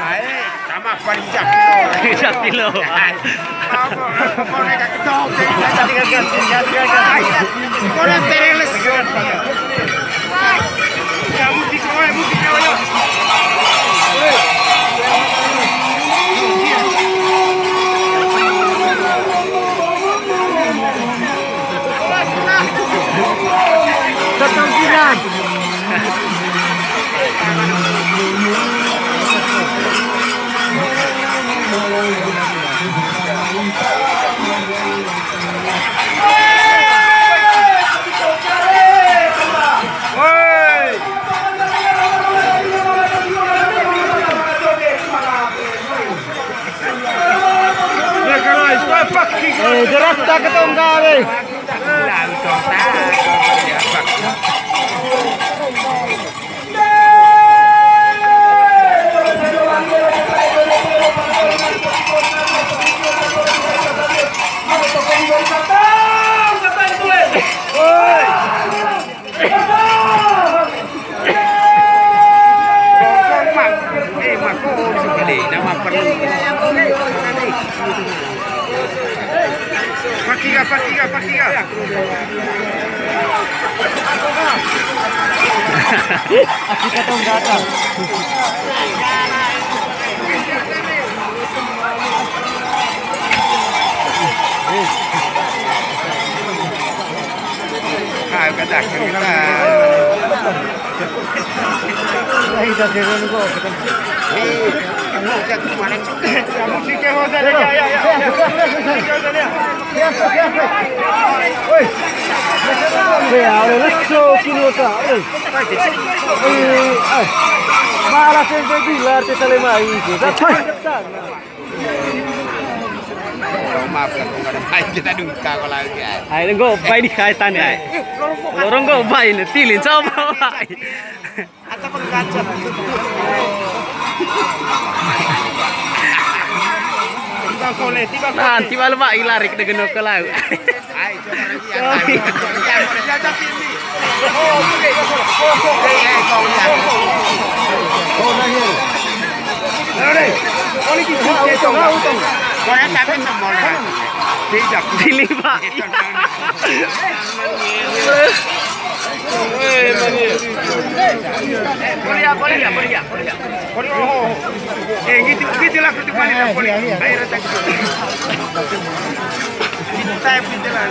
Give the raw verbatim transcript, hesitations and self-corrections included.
Ae, tama paling jak kilo. Jak kilo. Ae. Apa, apa, apa, mereka ketok, jadi ganti, ganti, ganti, ganti. Ae. Orang tereles. Ya, musik, oi, musik, oi, oi. Datang sinan. Eh, jerat tak ketonggal, eh. Pakiga, pakiga, pakiga. Asik atau enggak, Kak? Ah, kata kita. Ai, dah turun kok. Eh, kamu udah kemana, Cuk? Kamu sih, kamu udah, ya, ya, ya. Woi. Woi, ada lesu kini, Kak. Woi. Eh, ai. Malah sampai bilar kita lima itu. Datang, datang. Maaf, kalau nggak ada baik, kita duka kalau lagi, ya. Ayo, nggak baik di kaitan, ya. Lorong nggak baik, ini tilin sama baik. Atau pengganjal. Tiba kole, tiba kole. Nah, tiba lemak ilarik dengan ke laut. Pilih, Pak. Boleh ya, boleh ya, boleh ya, boleh ya. Eh, gitu, gitu lah, gitu balik lah, boleh. Bayar tak gitu. Kita yang pintar lah.